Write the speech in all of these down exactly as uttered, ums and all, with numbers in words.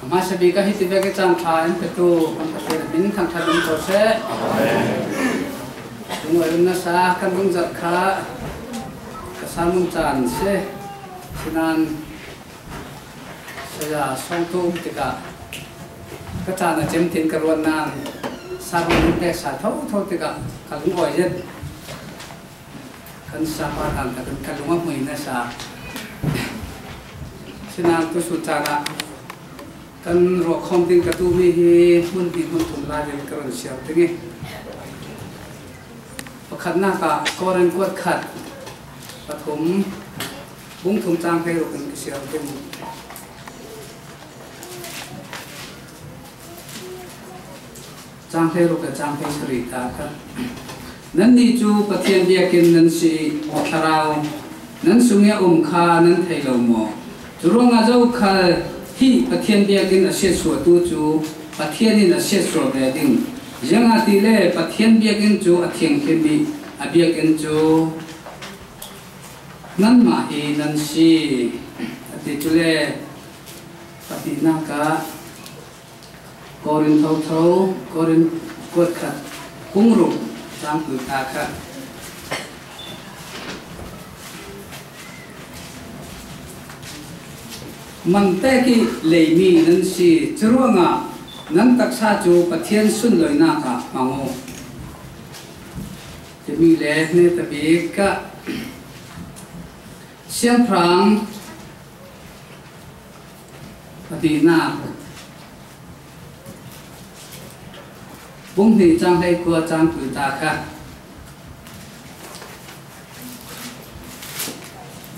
Hmasa bik ah hiti vek i caan ṭha in petu kan Pathian min thangṭhat in ko seh. Lungawi nasa kan lungzat kha ka sermon caan si. Sinan saya sawngtu um tikah ka caan a cem tin ka ruat nan sermon in pek sa thotho tikah ka lungawi zet. Kan sapa dan takin ka lung a hmui nasa. Sinan tusun caan ah kan ruahkhawm ding ka duhmi hi hmun hnih hmun thum lai in ka run siar ding i, pakhatnak ah Korin kuat khat pathum, bung thum cang hleiruk in ka siar ding. Cang hleiruk le cang hleisarih ta kha. Nannih cu Pathian biakinn nan si i, thlarau nan sung i a um kha nan thei lo maw? Curuangah zokhal hih Pathian biakinn a siatsuahtu cu Pathian in a siatsuah ve ding. Ziangahtile Pathian biakinn cu a thianghlim i a biakinn cu nanmah hi nan si, a ti. Cule pahnihnak ah Korin thotho, Korin kuat khat, bung ruk, cang hleiruk ta kha. Manpek i leimi nan si, curuangah nan taksa cu Pathian sunloinak ah hmang u. Timi le hnetabik ah Siangpahrang pahnihnak, bung hnih cang hleikua cang kul ta kha.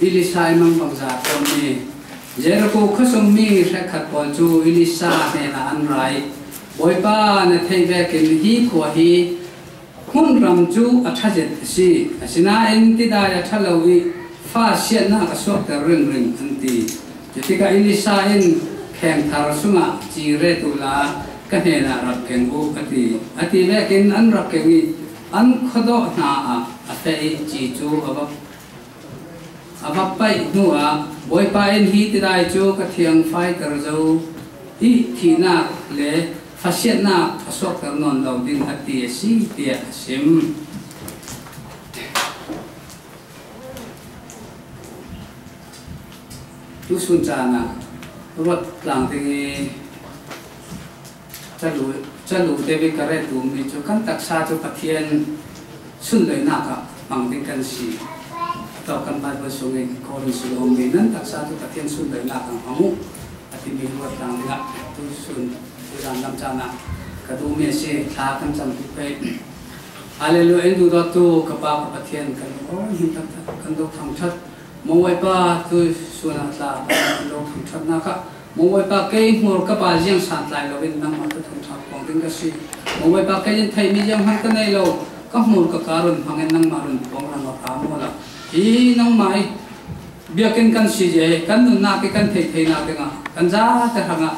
Elisha i mang bangza a ṭuanmi Jericho khuasungmi hrekkhat pawl cu Elisha hnenah an ra i, Bawipa, na theih vekin hi khua hi hmunram cu a ṭha zet a si. Asinain tidai a ṭha lo i fa siatnak a suakter ringring, an ti. Cutikah Elisha in, khengthar sungah ci ret uhla ka hnenah rak keng u, a ti. A ti vekin an rak keng i an khuadawh hna ah a feh i ci cu a va a va paih hnuah Bawipa in, hi tidai cu ka thiang faiter zo i thihnak le fasiatnak a suakter nawn lo ding a ti a si, tiah a sim. Tusun caan ah ruat tlang ding i, Calu, calu David ka ret duhmi cu kan taksa cu Pathian sunloinak ah hmang ding kan si. Atu kan Baibal sungin Korin sung a ummi nan taksa cu Pathian sunloinak ah hmang u, a timi ruat tlang dingah tusun tuizan lam caan ah ka duhmi a si. Thla kan cam tuk pei. Hallelujah, in duhdawttu ka Pa ka Pathian, kan lungawi hmun taktak kan lo thangṭhat. Maw Bawipa, tusun ah tla kan lo thangṭhatnak ah, Maw Bawipa, kei hmur ka pa ziangsan tlai loin nangmah ka thangṭhat phuang ding ka si. Maw Bawipa, kei in theihmi zianghman ka nei lo, ka hmur ka ka run hmangin nangmah run phuang lam a ka maw la. Hi nangmah i biakinn kan si zia hi kan nunnak i kan theih theinak dingah kan zate hrangah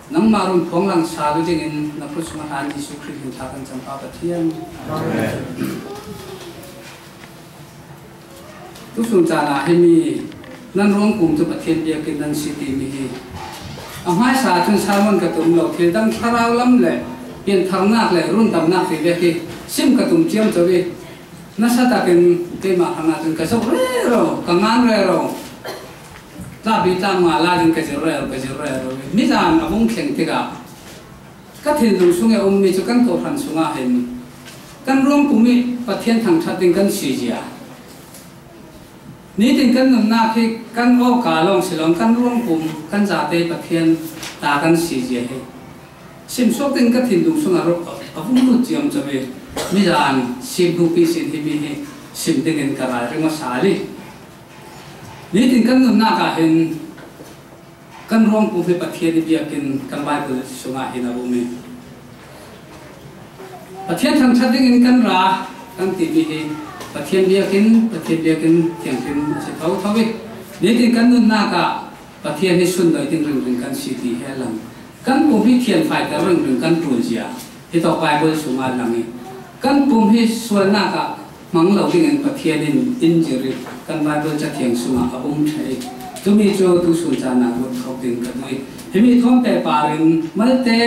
nangmah run phuang lang sal u dingin na kut sungah hlan Jesuh Khrih min thla kan cam Pa Pathian. Amen. Tusun caan ah himi nan ruangpum cu Pathian biakinn nan si timi hi a hmaisa cun sermon ka tum lo, thil dang thlarau lam le piantharnak le rundamnak ti vek hi sim ka tum ciamco i, nasa takin keimah hrangah cun ka zoh rero, ka ngan rero, tlahpi tlahma lai cun ka zir rero, ka zir rero i, mizan a vung thleng tikah ka thinlung sung i a ummi cu kan kawhhran sungah hin kan ruangpum i Pathian thangṭhat ding kan si zia. Nitin kan nunnak hi kan awka lawng si lo, kan ruangpum, kan zate Pathian ta kan si zia hi simsuak ding ka thinlung sungah a vung lut ciamco i, mizan sim hnupi sin himi hi sim dingin ka ralring aw sal i, nitin kan nunnak ah hin kan ruangpum hi Pathian i biakinn kan Baibal sungah hin a um i, Pathian thangṭhat dingin kan ra kan timi hi Pathian biakinn, Pathian biakinn thianghlim a si thotho i, nitin kan nunnak ah Pathian hi sundawi ding ringring kan si ti hi a lang. Kan pum hi thianfaiter ringring kan ṭul zia hi tawk Baibal sungah a lang i, kan pum hi sualnak ah hmang lo dingin Pathian in in zir i kan Baibal Cathiang sungah a um ṭheh i, cumi cu tusun caan ah ruat khawh ding ka duh i, Himi thawn pehparin malte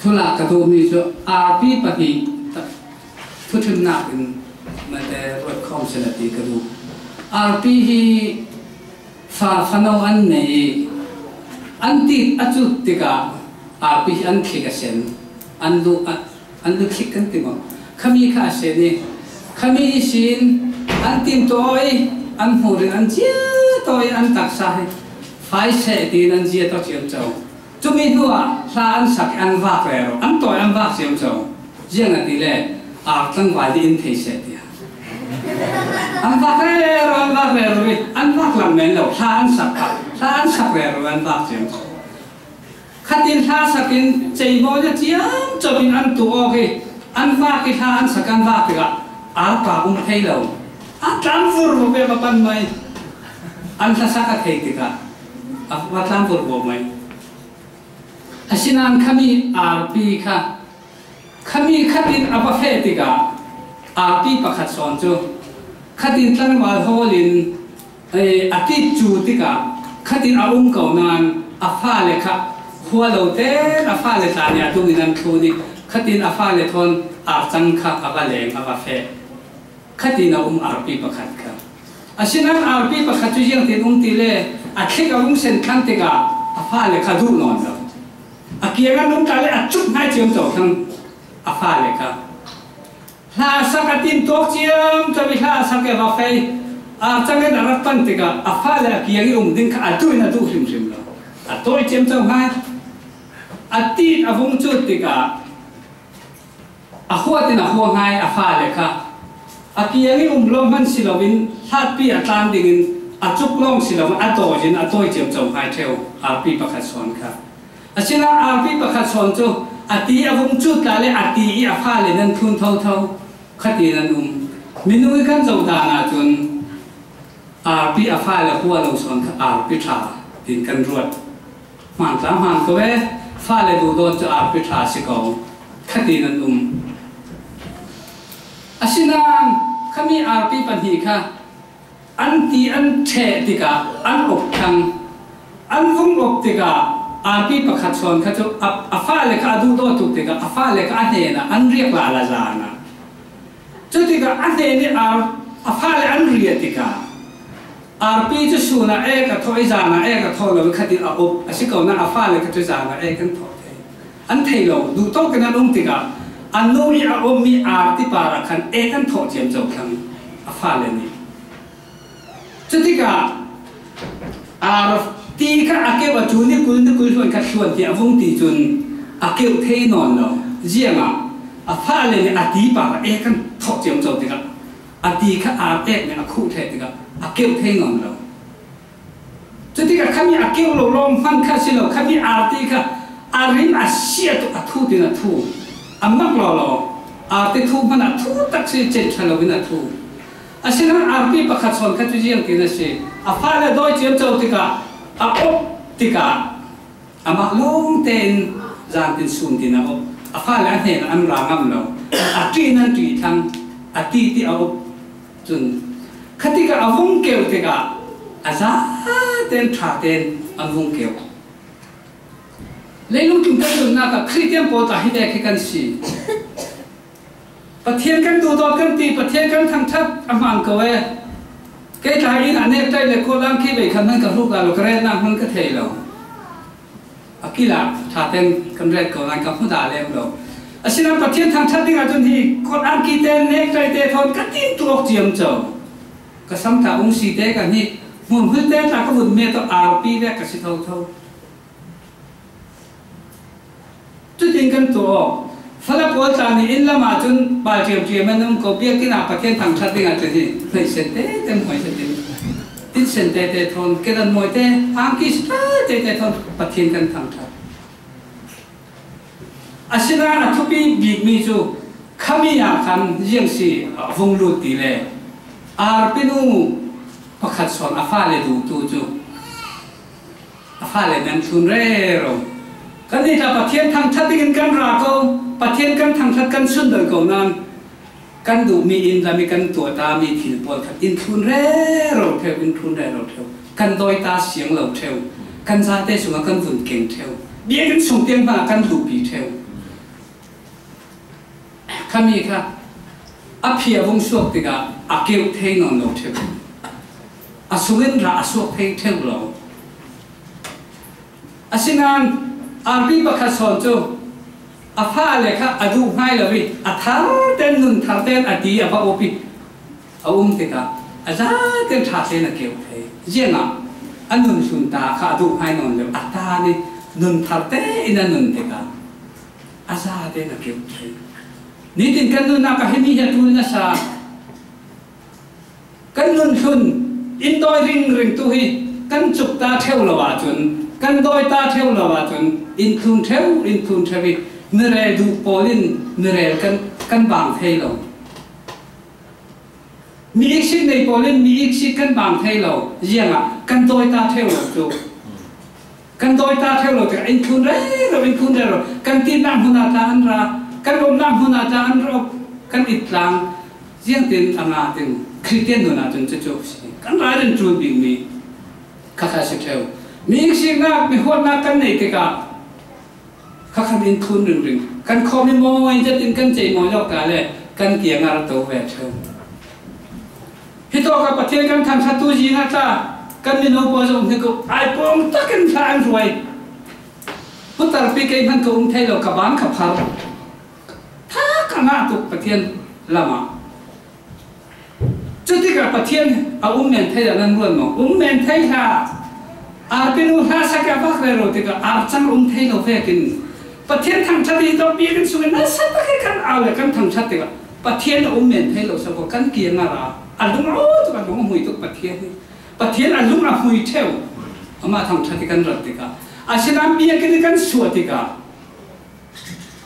thulak ka duhmi cu arpi pahnih thuṭhimnak in malte ruat khawm sila ti ka duh. Arpi hi fa, fano an nei i an tit a cut tikah arpi hi an thlik a sen, an luh a, an luthlik kan ti maw? Khami kha a sen i khami ihsin an timtawi, an hmurin an ziatawi, an taksa hi fai seh tiin an ziataw ciamco. Cumi hnuah hla an sak i an vak rero, an tawi an vak ciamco. Ziangahtile ar tlangval hi in thei seh tiah an vak rero, an vak rero i an vak lang men lo, hla an sak kha, hla an sak rero an vak ciamco. Khatin hla sakin ceimawina ciamco in an tuh awk i an vak i hla an sak an vak tikah ar pa um thei lo. A tlam vur vur ve va pan mai. An hla sak a thei tikah a va tlam vur vur mai. Asinain khami arpi kha, khami khatin a va feh tikah arpi pakhat sawn cu khatin tlangval hawlin, eh, a tit cu tikah khatin a um ko nain a fale kha khua lo tein a fale tla nih a dungin an thlun i khatin a fale thawn arcang kha a va leng, a va feh. Khatin a um arpi pakhat kha. Asinain arpi pakhat cu ziangtin um ti le a thlik a vung sen thlang tikah a fale kha duh nawn lo. A kiang an um tla le a cuk hnai ciamco thlang a fale kha. Hla a sak a timtuak ciamco i hla a sak i a va feh. Arcang in a rak pan tikah a fale a kiang i um ding kha a duh in a duh hrimhrim lo. A tawi ciamco hnai. A tit a vung cut tikah a huat in a hua hngai a fale kha. A kiang i um lawng hman si loin hlatpi a tlan dingin a cuk lawng si loin a dawi in a tawi ciamco hngai ṭheu arpi pakhat sawn kha. Asinain arpi pakhat sawn cu a ti a vung cut tla le a ti i a fale nan thlun thotho. Khatin an um. Minung i kan zoh dan ahcun arpi a fale hua lo sawn kha arpi ṭha tiin kan ruat. Hmang tla hmang ko e, fale duhdawt cu arpi ṭha a si ko. Khatin an um. Asinain khami arpi pahnih kha an ti an ṭheh tikah an uk thlang. An vung uk tikah arpi pakhat sawn kha cu a, a fale kha a duhdawt tuk tikah a fale kha a hnenah an riak lala zan ah. Cutikah a hnen i ar, a fale an riah tikah arpi cu sun ah ek a thawh i zan ah ek a thawh lo i khatin a uk a si ko nain a fale kha cu zan ah ek an thawh thei. An thei lo, duhtawk in an um tikah a nu i a ummi arti par ah khan ek an thawh ciamco thlang a fale nih. Cutikah arti kha a keuh a cu nikul nikul hluan kha hluan tiah a vung ti cun a keuh thei nawn lo. Ziangah a fale nih a ti par ah ek an thawh ciamco tikah a ti kha ar ek nih a khuh ṭheh tikah a keuh thei nawn lo. Cutikah khami a keuh lo lawng hman kha si lo, khami arti kha a rim a siat tuk a thu tin a thu. A mak law law, arti thu hman a thu tak si, cen ṭha lo in a thu. Asinain arpi pakhat sawn kha cu ziangtin a si. A fale dawi ciamco tikah, a uk tikah, amah lawng tein zantin sun tin a uk. A fale a hnenah an ra ngam lo. A ṭih nan ṭih thlang, a ti ti a uk. Cun khatikah a vung keuh tikah a za tein ṭha tein an vung keuh. Leilung tlun kan nunnak ah Khristian pawl tla hi vek hi kan si. Pathian kan duhdawt kan ti, Pathian kan thangṭhat a hmaan ko e. Kei tla in a nek ṭai le kawtlang khi vei khan hman ka hruk lai lo, ka retnak hman ka thei lo. A kilak ṭha tein kan ret ko nain ka hmu dah lem lo. Asinain Pathian thangṭhat ding ahcun hi kawtlang khi te nek ṭai te thawn ka timtuak ciamco. Ka samtha ung si te ka hnih, hmunhmul te tla ka vun met tawh arpi vek ka si thotho. Cutin kan tuah aw. Fala pawl tla nih inn lam ahcun bal ṭiamṭiam an um ko, biakinn ah Pathian thangṭhat ding ahcun hi hnaihsen tete, hmaisen tin, tinsen tete thawn, kedan mawi te, angki si tete thawn Pathian kan thangṭhat. Asinain a thupi bikmi cu khami ah khan ziang si a vung lut ti le arpi nu pakhat sawn a fale duhtu cu a fale nan thlun rero. Kannih tla Pathian thangṭhat dingin kan ra ko, Pathian kan thangṭhat kan sundon ko nain kan duhmi inn lam i kan tuah tami thil pawl kha in thlun rero ṭheu, in thlun rero ṭheu. Kan dawita siang lo theu, kan zate sungah kan vun keng theu, biakinn sung tiang hna kan luhpi theu. Khami kha a phi a vung suak tikah a keuh thei nawn lo theu, a sungin rah a suak thei theu lo. Asinain arpi pakhat sawn cu a fale kha a duh hngai lo i a thar ten nun thar ten a ti a va up i a um tikah a zate ṭha ten a keuh thei. Ziangah a nun hlun ta kha a duh hngai nawn lo, a ta nih nun thar tein a nun tikah a zate in a keuh thei. Nitin kan nunnak ah himi hi a ṭul nasa. Kan nun hlun in dawi ringring tu hi kan cuk ta theu lo ahcun, kan dawi ta theu lo ahcun in thlun theu, in thlun theu i mirel duh pawl in mirel kan, kan bang thei lo. Mi iksik nei pawl in mi iksik kan bang thei lo. Ziangah kan dawi ta theu lo cu. Kan dawi ta theu lo tikah in thlun rero, in thlun rero. Kan tinnak hmun ah tla an ra, kan umnak hmun ah tla an ra, kan it tlang. Ziangtin a ngah ding Khristian nun ahcun cucu a si. Kan ralrin ṭul bikmi kha kha si theu. Mi iksiknak, mi huatnak kan neih tikah kha khan in thlun ringring. Kan khawm i mawi zetin kan ceih mawi lo ka le kan kiangah to ve theu. Hitawk ah Pathian kan thangṭhattu zing ah tla kan mino pawl zong hnik uh ai pawng takin thla an hruai. Putarpi kei hman ka um thei lo, ka bang ka phar. Tha ka ngah tuk Pathian lamah. Cutikah Pathian a um men thei ah nan ruat maw? Um men thei hlah. Arpi nu hla sak ah vak rero tikah ar cang um thei lo vekin Pathian thangṭhat hi tawh biakinn sungin nasa tak i kan au le kan thangṭhat tikah Pathian a um men thei lo sako kan kiangah ra a lung a aw tuk, a lung a hmui tuk Pathian hi. Pathian a lung a hmui theu. Amah thangṭhat i kan rat tikah, asinain biakinn i kan suah tikah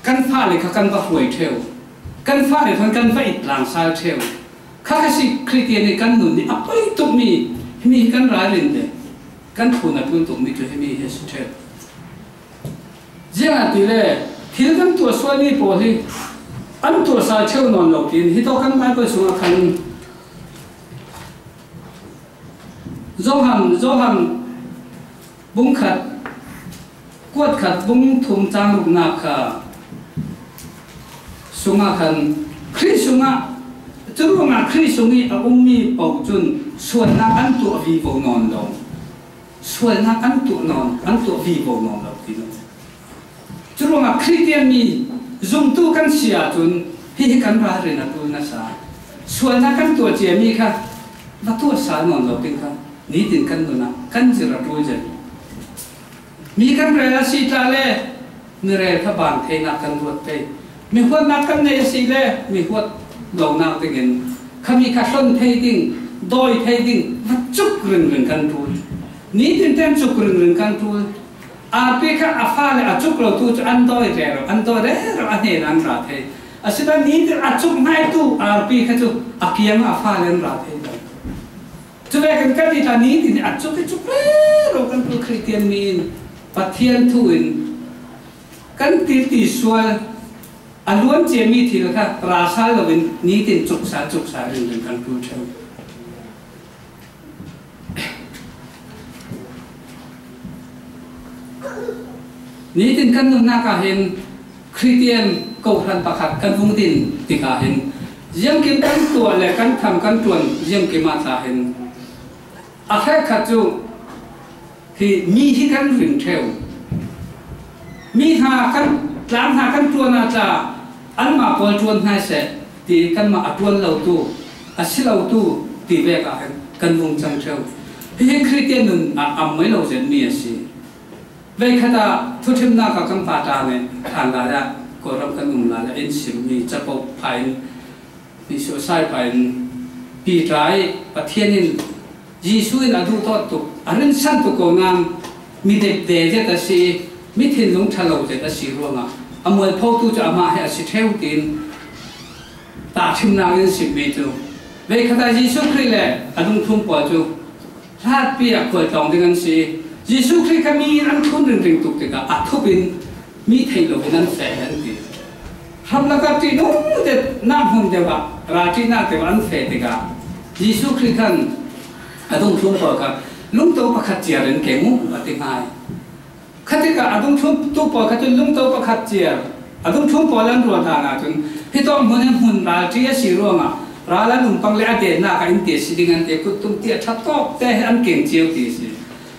kan fale kha kan va hruai theu. Kan fale khan kan va it tlang sal theu. Kha kha si Khristian i kan nun i a poi tukmi himi hi kan ralrin le kan thlun a ṭul tukmi cu himi hi a si theu. Ziangahtile thil kan tuah sualmi pawl hi an tuah sal theu nawn lo tiin hitawk kan Baibal sungah khan Johan, Johan bung khat, kuat khat bung thum cang ruknak kha sungah khan Khrih sungah, curuangah Khrih sung i a ummi paoh cun sualnak an tuah vivo nawn lo. Sualnak an tuah nawn, an tuah vivo nawn lo ti lo. Curuangah Khristian mi zumtu kan si ahcun hihi kan ralrin a ṭul nasa. Sualnak kan tuah ciami kha va tuah sal nawn lo ding kha nitin kan nun ah kan zir a ṭul zet. Mi kan rel a si tla le mi rel kha bang theinak kan ruat pei. Mi huatnak kan neih a si le mi huat lonak dingin khami kha hlon thei ding, dawi thei ding va cuk ringring kan ṭul. Nitin ten cuk ringring kan ṭul. Arpi kha a fale a cuk lo tu cu an dawi rero, an dawi rero a hnen an ra thei. Asinain nitin a cuk hnaitu arpi kha cu a kiang a fale an ra thei lo. Cuvekin kan i tla nitin a cuk i cuk rero kan tu Khristian mi in Pathian thu in kan ti ti sual a luan ciami thil kha ra sal loin nitin cuk sal cuk sal ringring kan tu ṭheu. Nitin kan nunnak ah hin Khristian kohhran pakhat kan vung din tikah hin ziangkim kan tuah le kan tham kan ṭuan ziangkim ah tla hin a hrekkhat cu hi mi hi kan ring ṭheu. Mi hna kan tlang hna kan ṭuan ah tla anmah pawl ṭuan hna seh ti kanmah a ṭuan lo tu, a si lo tu ti vek ah hin kan vung cang ṭheu. Hihi Khristian nun ah a mawh lo zetmi a si. Veikhat ah thuṭhimnak ah kan pa ta nih hlan lai ah Kawlram kan um lai ah in simmi capo pha in, nisuasai pha in Piter i Pathian in Jesuh in a duhtawt tuk, a rinsan tuk ko nain mi depde zet a si, mi thinlung ṭha lo zet a si ruangah a mualphotu cu amah hi a si ṭheu tiin tahṭhimnak in simmi cu veikhat ah Jesuh Khrih le a dungthlun pawl cu hlatpi ah khualtlawng ding an si. Jesuh Khrih kha mi in an thlun ringring tuk tikah a thup in mi theih lo in an feh an ti. Hramlak ah ṭihnung te nak hmun deuh ah ralṭinak deuh ah an feh tikah Jesuh Khrih khan a dungthlun pawl kha Lungto pakhat ciar in keng uh, a ti ngai. Khatikah a dungthlungtu pawl khat cun lungto pakhat ciar, a dungthlung pawl an ruat hlanah cun, hi tawk hmun hi hmun ralṭi a si ruangah ral an um pang le a dennak ah in ti a si ding an ti, kuttum ti a ṭha tawk te hi an keng cio ti a si.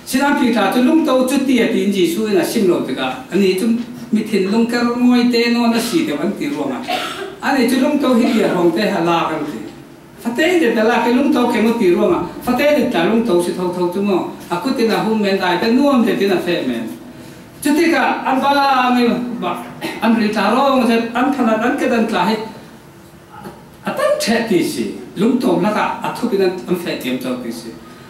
Sinain Peter cu lungto cu ti a tiin Jesuh in a sim lo tikah, ani cu mithinlung ker ngawi te nawn a si deuh an ti ruangah, ani cu lungto hi bia hrawng te hi a lak an ti. Fate nih tla lak i lungto keng uh ti ruangah fate nih tla lungto si thotho cu maw, a kut in a hung men, dai te nuam te tin a feh men. Cutikah an bang i bah, an ril tla rawng zet, an phanat an kedan tla hi a tan ṭheh ti si. Lungto lakah a thup in an, an feh tiam co ti si.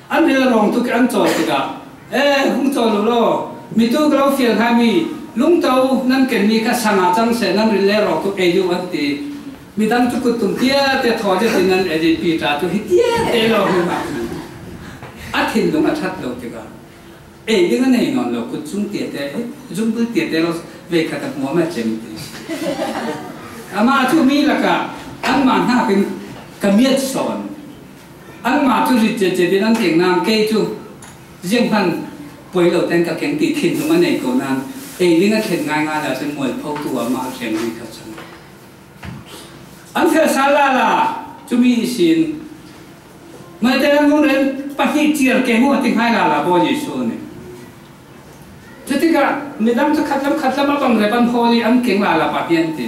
An ril a rawng tuk i an cawl tikah, e, hung cawl lo law, mitu ka lo fial hna mi, lungto nan kenmi kha sang ah cang seh, nan ril le rawng tuk ei u an ti. Midang cu kuttum tiate thaw zetin an ei i Peter cu hi tiate lo hi mah a thinlung a ṭhat lo tikah ei ding a nei nawn lo, kut cung tiate, zungbul tiate lo, veikhat a hmuam a cem ti. Amah cu mi lakah anmah hnakin ka miat sawn. Anmah cu rit cecet in an keng nain kei cu zianghman poi lo tein ka keng ti thinlung a nei ko nain ei ding a thlen ngaingai lai cun mualphotu amah a thleng rih kha cang. An fel sal lala, cumi ihsin, maite an hung ren pahnih ciar keng uh a ti hngai lala Bawi Jesuh nih. Cutikah midang cu khatlam khatlam a bang rep an hawl i an keng lala pahnih an ti.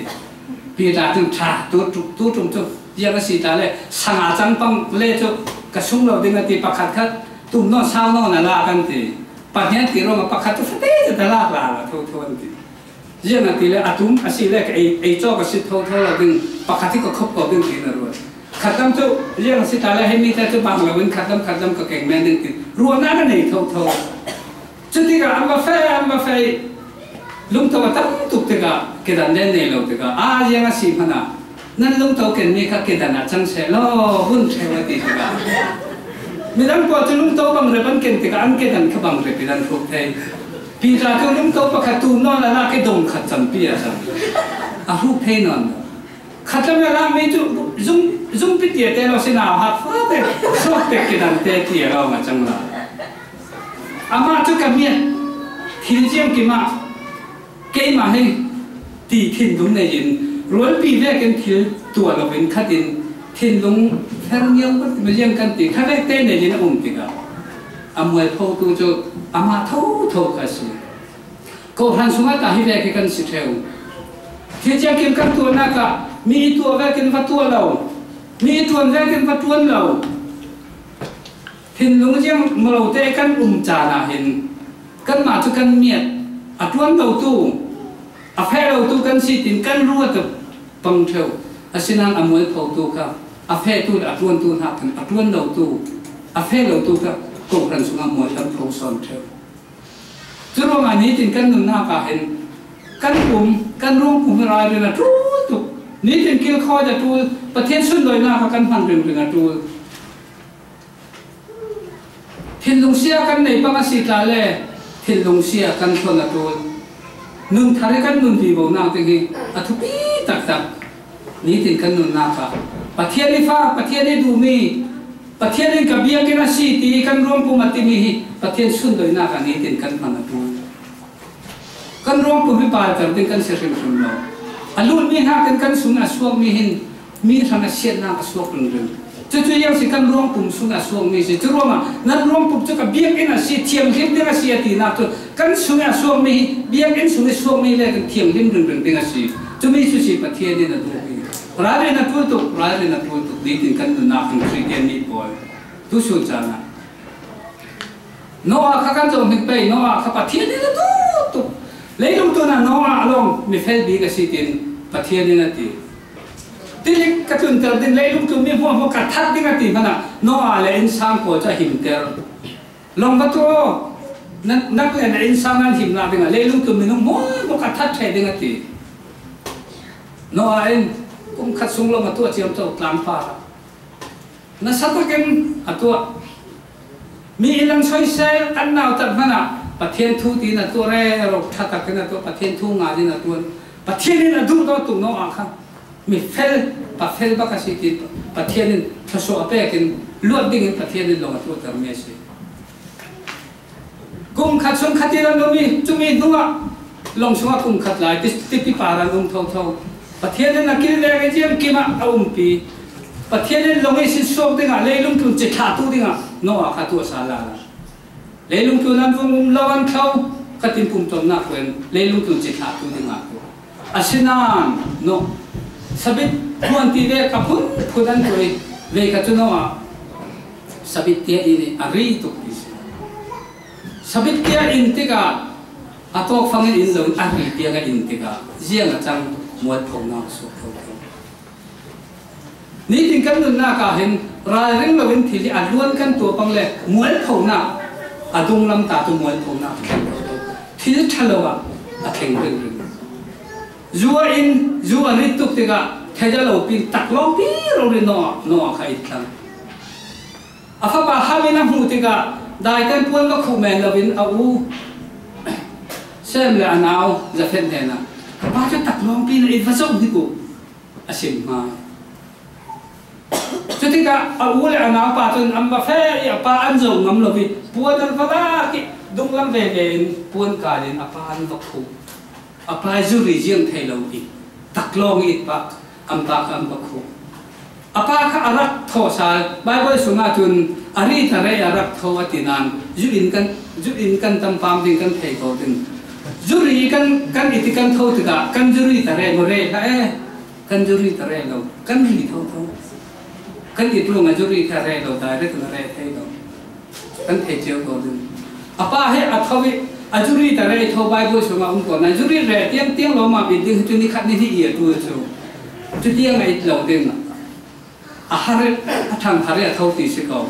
Peter cun ṭha, tu, tu, tu ṭum cu ziang a si ta le, sang a cang pang le cu ka sung lo ding a ti, pakhat khat tum nawn sau nawn a lak an ti. Pahnih an ti ruangah pakhat cu fate cu ta lak lala thotho an ti. Ziangahtile a tum a si le ka ei, ei cawk a si thotho lo ding, pakhat hi ka khop ko ding tiin a ruat. Khatlam cu ziang a si ta le hei mi te cu bang lo in khatlam khatlam ka keng men ding tiin ruahnak a nei thotho. Cutikah an va feh, an va feh i lungto a tam tuk tikah kedan len nei lo tikah, a ziang a si hmanah nan lungto kenmi kha kedan ah cang seh law, hun ṭheu a ti tikah midang pawl cu lungto bang rep an ken tikah an kedan kha bang rep in an hruk thei. Peter cu lungto pakhat tum nawn a lak i dong khat campi a cang. A hruk thei nawn lo. Khatlam a lakmi cu zung, zungpi tiate lo si, nauhak fate, suakte kedan te ti a lawng a cang lo. Amah cu ka miat thil ziangkim ah keimah hi ti thinlung nei in rualpi vekin thil tuah loin khat in thinlung fer ngiau kan ti, ziang kan ti kha vek te nei in a um tikah a mualphotu cu amah thotho kha a si. Kohhran sungah ta hi vek hi kan si ṭheu. Thil ziangkim kan tuahnak ah mi i tuah vekin va tuah lo, mi i ṭuan vekin va ṭuan lo. Thinlung ziang maw lo te kan um caan ah hin kanmah cu kan miat a ṭuan lotu, a feh lotu kan si tiin kan ruat a pang ṭheu. Asinain a mualphotu kha a fehtu le a ṭuantu hna khan a ṭuan lotu, a feh lotu kha kohhran sungah mual kan pho sawn ṭheu. Curuangah nitin kan nunnak ah hin kan pum, kan ruangpum hi ralrin a ṭul tuk. Nitin kilkhawi a ṭul, Pathian sunlawinak ah kan hman ringring a ṭul. Thinlung sia kan nei pang a si tla le, thinlung sia kan ṭhawn a ṭul. Nun thar i kan nun vivo nak ding hi a thupi taktak. Nitin kan nunnak ah Pathian i fa, Pathian i duhmi, Pathian in ka biakinn a si ti kan ruangpum a timi hi Pathian sunlawinak ah nitin kan hman a ṭul. Kan ruangpum hi palter ding kan si hrimhrim lo. A lutmi hnakin kan sung a suakmi hin mi hrang a siatnak a suak ringring. Cucu ziang si kan ruangpum sung a suakmi si. Curuangah nan ruangpum cu ka biakinn a si, thianghlim ding a si a tinak cu kan sung a suakmi hi biakinn sung i suakmi le kan thianghlim ringring ding a si. Cumi cu si Pathian in a duhmi. Ralrin a ṭul tuk, ralrin a ṭul tuk, nitin kan nunnak hin Khristian mi pawl tusun caan ah Noah kha kan zoh hnik pei, Noah kha Pathian in a duh tuk. Leilung tun ah Noah a lawng mi fel bik a si tiin Pathian in a ti. Tilik ka tlunter ding, leilung tun mi hmuahhmuah ka that ding a ti hmanah Noah le innsang pawl cu a himter. Lawng va tuah aw, nan, nang le na innsang nan himnak dingah leilung tun minung hmuahhmuah ka that ṭheh ding a ti. Noah in kum khat sung lawng a tuah ciamco tlang parah nasa takin a tuah. Mi i lang soisel an nautat hmanah Pathian thu tiin a tuah rero, ṭha takin a tuah, Pathian thu ngan in a tuah. Pathian in a duh dawh tuk Noah kha mi fel, pa fel bak a si tiin Pathian in thluasuah a pek in luat dingin Pathian in lawng a tuahtermi a si. Kum khat sung khat in an um i, cumi hnungah long sungah kum khat lai ti, tipi par an um thotho. Pathian in a kil veng i ziam kimah a umpi. Pathian in long i sin suak dingah, leilung tlun cithlahtu dingah Noah kha tuahsa lala. Leilung tlun an vung um lo an thlo, khatin pumtuamnak puan leilung tlun cithlahtu dingah tu. Asinain Noah sabit puan ti vek a phunphun an tuai vei kha cu Noah sabit tiang in a ri tuk ti si. Sabit tiang in tikah a tawkfang in in lo in a ri tiang a in tikah ziang a cang, mualphonak suak thotho. Nitin kan nunnak ah hin ralring loin thil hi a luan kan tuah pang le mualphonak a dunglam ta tu mualphonak a thleng lo. Thil ṭha lo ah a thleng ringring. Zu a in, zu a rit tuk tikah thei a lo pin taklawngpi rori Noah, Noah kha it thlang. A fapa Ham in a hmuh tikah daiten puan va khuh men loin a u Sem le a nau Zafet hnenah, "Ka pa cu taklawngpi na it va zoh hnik uh," a sim hna. Cutikah a u le a naupa cun an va feh i a pa an zoh ngam lo i puan an va lak i dunglam veve in puan kal in a pa an va khuh. A pa zuri ziang thei lo i taklawng i it pah, an pa kha an va khuh. A pa kha a rak thaw sal. Baibal sungah cun a ri ta rei a rak thaw a ti nain zu in kan, zu in kan tam pam ding kan thei ko ding. Zuri kan, kan it i kan tho tikah kan zuri ta rei maw, rei hlah e. Kan zuri ta rei lo, kan ri thotho. Kan it ruangah zuri kha rei lo, direct na rei thei lo. Kan thei cio ko ding. A pa he a tho i a zuri ta rei tho Baibal sungah um ko nain zuri rei tiang tiang lo mah bit ding hi cu nikhat ni hi i a tu cu. Cu tiang a it lo ding. A har, a ṭhang har i a tho ti si ko.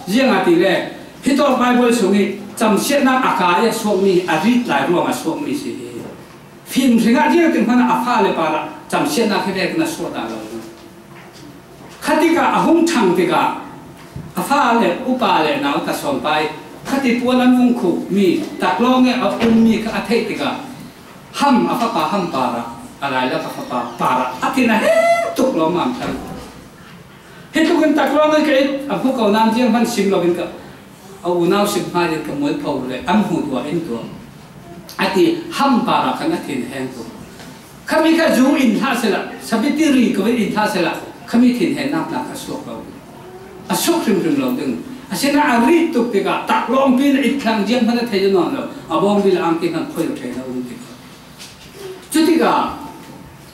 Ziangahtile hitawk Baibal sung i camsiatnak a kai a suakmi, a rit lai ruang a suakmi si hi. Fimhring ah ziangtin hmanh ah a fale parah camsiatnak hi vekin a suah dah lo. Khatikah a hung ṭhang tikah a fale upa le nau ta sawnpai khati puan an vung khuhmi taklawng i a ummi kha a theih tikah Ham, a fapa Ham parah, a lailak a fapa parah a thin a heng tuk lawmmam thlang. Hi tlukin taklawng in ka it, a hmu ko nain ziang hman sim loin ka, a unau sim hmai in ka mualpho le an hmuh tuah in tuah a ti. Ham parah khan a thin a heng tuk. Khami kha zu in hlah sehla, sabiti ri ko in hlah sehla, khami thinhennak nak a suak lo. A suk hrimhrim lo ding. Asinain a rit tuk tikah taklawngpi in a it thlang ziang hman a thei nawn lo. A bawngbi le angki hman phoi lo thei lo um tikah. Cutikah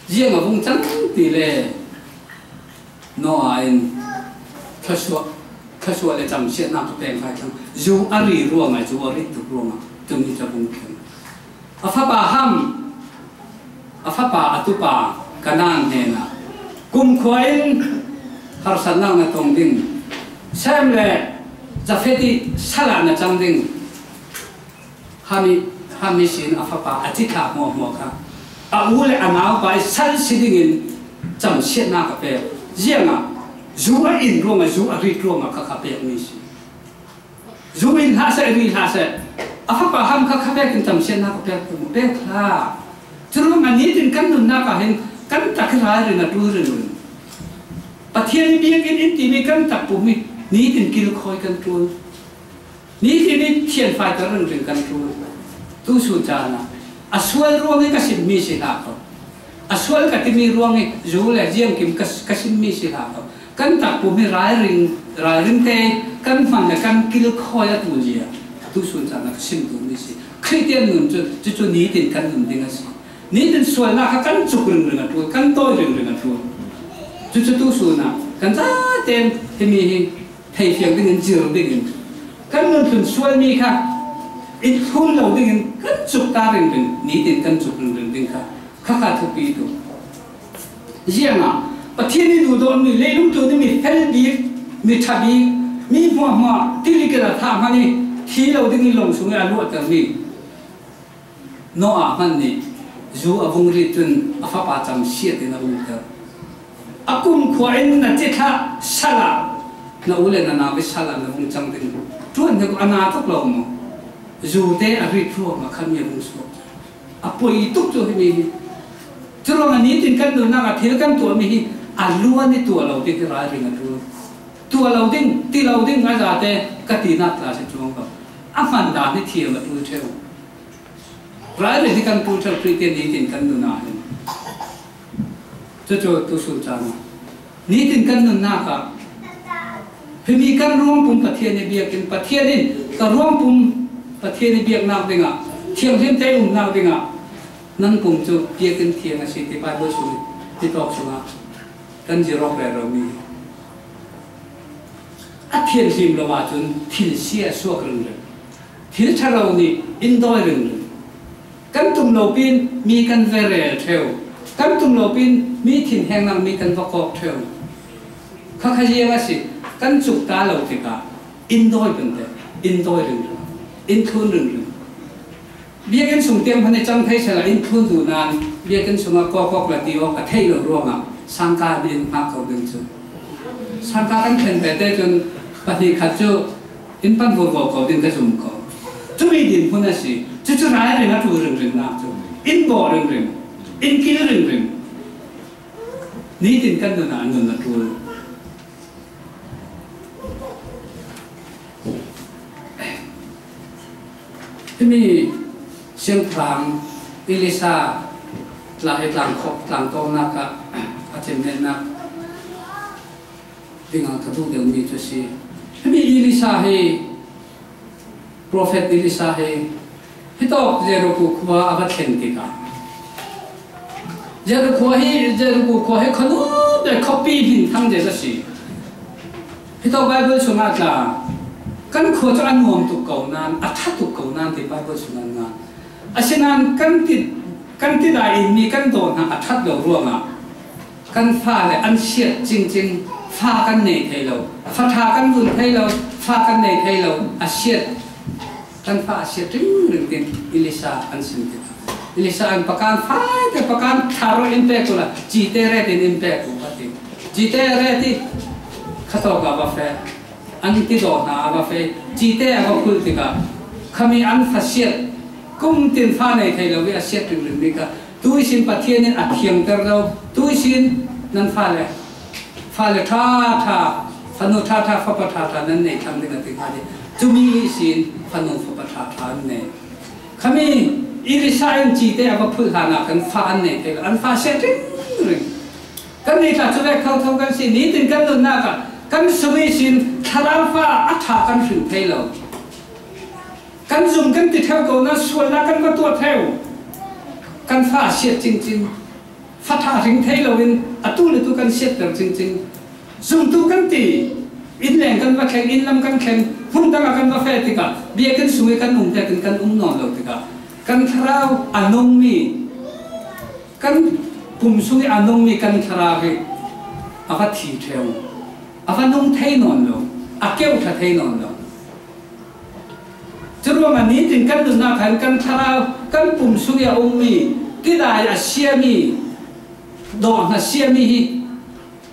ziang a vung cang ti le Noah in thluasuah, thluasuah le camsiatnak ka pek lai thlang. Zu a ri ruangah, zu a rit tuk ruangah tumi cu a vung thlen. A fapa Ham, a fapa a tupa Kanaan hnenah kumkhua in harsatnak na tong ding, Sem le Jafet i sal ah na cang ding. Ham i, Ham i sin a fapa a cithlah hmuahhmuah kha a u le a naupa i sal si dingin camsiatnak a pek. Ziangah zu a in ruangah, zu a rit ruangah kha kha pekmi si. Zu in hlah seh, ri hlah seh. A fapa Ham kha kha vekin camsiatnak a pek, pek hlah. Curuangah nitin kan nunnak ah hin kan tak hi ralrin a ṭul ringring. Pathian i biakinn in timi kan tak pum hi nitin kilkhawi kan ṭul. Nitin i thianfai kan ringring kan ṭul. Tusun caan ah a sual ruang i ka simmi si hlah ko. A sual ka timi ruang i zu le ziangkim ka, ka simmi si hlah ko. Kan tak pum hi ralring, ralring te kan hman le kan kilkhawi a ṭul zia tusun caan ah ka sim duhmi si. Khristian nun cu cucu nitin kan nun ding a si. Nitin sualnak kha kan cuk ringring a ṭul, kan tawi ringring a ṭul. Cucu tusun ah kan zaten himi hi theifiang dingin, zir dingin, kan nun hlun sualmi kha i hlun lo dingin kan cuk ta ringring, nitin kan cuk ringring ding kha kha kha thupi tuk. Ziangah Pathian i duhdawtmi, leilung tlun i mi fel bik, mi ṭha bik, mi hmuahhmuah tilikin a thah hmanh i thi lo ding i long sung i a luahtermi Noah hmanh nih zu a vung rit cun a fapa camsiat in a umter. A kumkhua in na cithlah sal ah, na u le na nau i sal ah na vung cang ding ṭuan hnik a na tuk lo maw? Zute a rit ruangah khami a vung suak. A poi tuk cu himi hi. Curuangah nitin kan nunnak ah thil kan tuahmi hi a luan i tuah lo ding hi ralring a ṭul. Tuah lo ding, ti lo ding a zate ka tinak tla si cuang lo. A hman dan hi thiam a ṭul ṭheu. Rai le hi kan ṭul ṭheu, Khristian nitin kan nun a hin. Cucu tusun caan ah nitin kan nunnak ah, himi kan ruangpum Pathian i biak in, Pathian in ka ruangpum Pathian i biaknak dingah, thianghlim te umnak dingah, nan pum cu biakinn thiang a si ti Baibal sung, ti tawk sungah kan zir awk rero mi. A thianghlim lo ahcun thil si a suak ringring. Thil ṭha lo nih in dawi ringring. Kan tum lo pin mi kan va rel ṭheu. Kan tum lo pin mi thinhengnak mi kan va kawk ṭheu. Khakha ziang a si, kan cuk ta lo tikah in dawi pente, in dawi ringring, in thlun ringring. Biakinn sung tiang hmanh i cang thei sehla in thlun duh nain biakinn sungah kawkawk la ti awk a theih lo ruangah sangka in hngak ko ding cu. Sangka kan thlen pete cun pahnih khat cu in pan vurvo ko ding ka zum ko. Cumi din hmun a si. Cucu ralring a ṭul ringringnak cu in bawh ringring, in kil ringring. Nitin kan nun ah nun a ṭul. Himi siangpahrang Elisa tla-, i tlangkhawh, tlangtawmnak ah a thimnennak dingah ka duh deuhmi cu si. Himi Elisa hi, profet Elisa hi, hitawk Jericho khua a va thlen tikah, Jericho hi, Jericho khua hi khuanu le khuapi hmin thang zet a si. Hitawk Baibal sungah tla, kan khua cu a nuam tuk ko nain, a ṭha tuk ko nain ti Baibal sungah ngan. Asinain kan ti, kan tidai in mi kan dawh hna a ṭhat lo ruangah kan fale an siat cingcing, fa kan nei thei lo, fa ṭha kan vun thei lo, fa kan nei thei lo, a siat. Kan fa a siat ringring tin Elisa an sim tikah, Elisa in pakan faite, pakan thar in pek uhla, cite ret in in pek uh a ti. Cite ret i khatawk a va feh. An ti dawh hna a va feh. Cite a va phulh tikah, khami an fa siat, kum tin fa nei thei lo i a siat ringring mi kha, tu ihsin Pathian in a thiangter lo, tu ihsin nan fale, fale ṭha ṭha, fanu ṭha ṭha, fapa ṭha ṭha nan nei thlang ding a ti hnga ti. Cumi ihsin fanu fapa ṭha ṭha an nei. Khami Elisa in cite a va phulh hlan ah kan fa an nei thei lo, an fa siat ringring. Kan nih tla cu vek thotho kan si, nitin kan nunnak ah kan sung ihsin thlarau fa a ṭha kan hring thei lo. Kan zum kan ti ṭheu ko nain sualnak kan va tuah ṭheu. Kan fa a siat cingcing, fa ṭha hring thei loin atu le tu kan siatter cingcing. Zumtu kan ti, inn leng kan va thleng, inn lam kan thleng, hmun dang ah kan va feh tikah biakinn sung i kan um vekin kan um nawn lo tikah kan thlarau a nungmi, kan pum sung i a nungmi kan thlarau hi a va thi ṭheu, a va nung thei nawn lo, a keuh ṭha thei nawn lo. Curuangah nitin kan nunnak khan kan thlarau, kan pum sung i a ummi, tidai a siami, dawh hna siami hi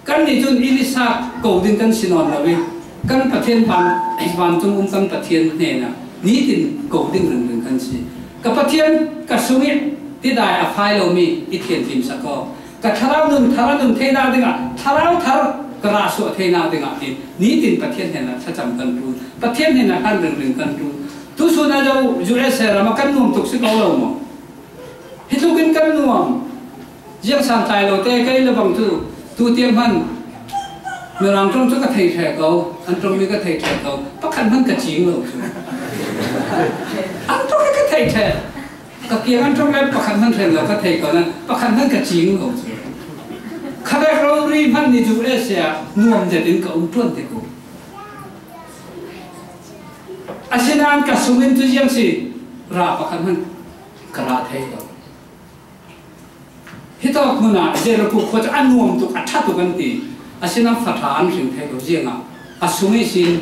kannih cun Elisa ko ding kan si nawn lo i, kan Pathian van, vancung um kan Pathian hnenah nitin ko ding ringring kan si. Ka Pathian ka sung i tidai a fai lomi i thianhlim sak aw. Ka thlarau nun thar a nun theinak dingah thlarau thar ka rah suah theinak dingah tin nitin Pathian hnenah thlacam kan ṭul, Pathian hnenah hlan ringring kan ṭul. Tusun ah U S A ram ah kan nuam tuk si ko lo maw? Hi tlukin kan nuam. Ziangsan tlai lo te kei le bang cu tu tiang hman Mirang ṭong cu ka thei ṭheh ko, an ṭongmi ka thei ṭheh ko, pakhat hman ka cing lo cu. An ṭong ka thei ṭheh. Ka kiang an ṭong le pakhat hman hrem lo ka thei ko nan, pakhat hman ka cing lo cu. Khavek rori hman ni cu eh sia, nuam zetin ka um ṭuan te ko. Asinain ka sungin cu ziang si, ra pakhat hman ka ra thei lo. Hitawk hmun ah Jericho khua cu a nuam tuk, a ṭha tuk an ti. Asinain fa ṭha an hring thei lo, ziangah a sung ihsin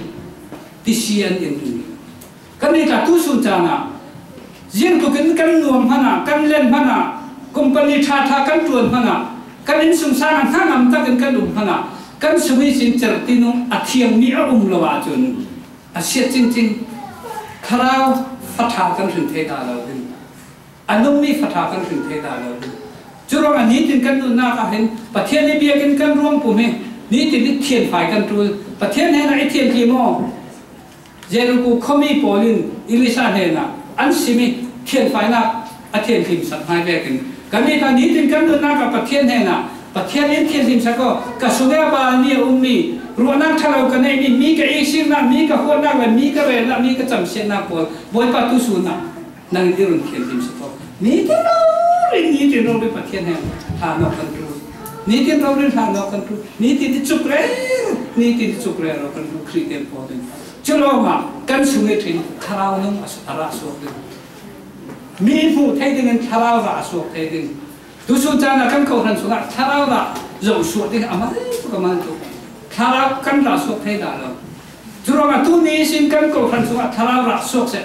tisi an in. Kannih tla tusun caan ah ziang tukin kan nuam hmanh ah, kan len hmanh ah, company ṭha ṭha kan ṭuan hmanh ah, kan innsungsang ah hnangam takin kan um hmanh ah, kan sung ihsin cerhti nung a thiangmi a um lo ahcun a siat cingcing. Thlarau fa ṭha kan hring thei dah lo ding. A nungmi fa ṭha kan hring thei dah lo ding. Curuangah nitin kan nunnak ah hin Pathian i biakinn kan ruang pum hi nitin i thianfai kan ṭul. Pathian hnenah i thianhlim aw. Jericho khuami pawl in Elisha hnenah an sim i, thianfainak a thianhlimsak hmai vekin kannih kha nitin kan nunnak ah Pathian hnenah Pathian in thianhlimsak aw, ka sung ah Baal mi a ummi, ruahnak ṭhalo ka neihmi, mi ka iksirnak, mi ka huatnak le mi ka relnak, mi ka camsiatnak pawl Bawipa tusun ah nang in i run thianhlimsak aw. Nitin rori, nitin rori Pathian hnenah hlan awk kan ṭul. Nitin rori hlan awk kan ṭul. Nitin i cuk reng, nitin i cuk reng lo kan ṭul Khristian pawl in. Cu lawngah kan sung i ṭhin thlarau nung a rah suak ding. Mi hmuh thei dingin thlarau rah a suak thei ding. Tusun caan ah kan kohhran sungah thlarau rah zoh suak ding a mal tuk, a mal tuk. Thlarau kan rah suak thei dah lo. Cu ruangah tuni ihsin kan kohhran sungah thlarau rah suak seh.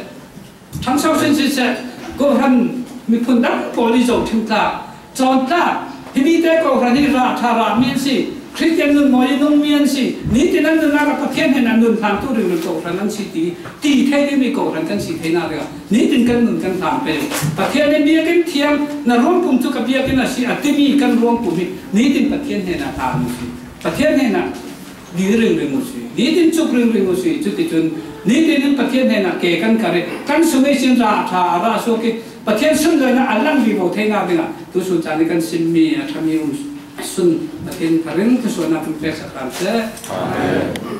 Ṭhangso sin siseh, kohhran miphun dang pawl i zoh ṭhim tla, cawn tla, hi mite kohhran hi rah ṭha rah mi an si, Khristian nun mawi i nung mi an si, nitin an nunnak ah Pathian hnenah nun hlan tu ringring kohhran an si ti, ti thei dingmi kohhran kan si theinak dingah nitin kan nun kan hlan pei. Pathian in biakinn thiang, na ruangpum cu ka biakinn a si, a timi kan ruangpum hi nitin Pathian hnenah hlan u si. Pathian hnenah dil ringring u si. Nitin cuk ringring u si. Cuticun nitin in Pathian hnenah ke kan kar i, kan sung ihsin rah ṭha a rah suak i, Pathian sunlawinak a lang vivo theinak dingah tusun caan i kan simmi a ṭhami um sun Pathian in thlarau thlawsuahnak kan peksak hram seh. Amen.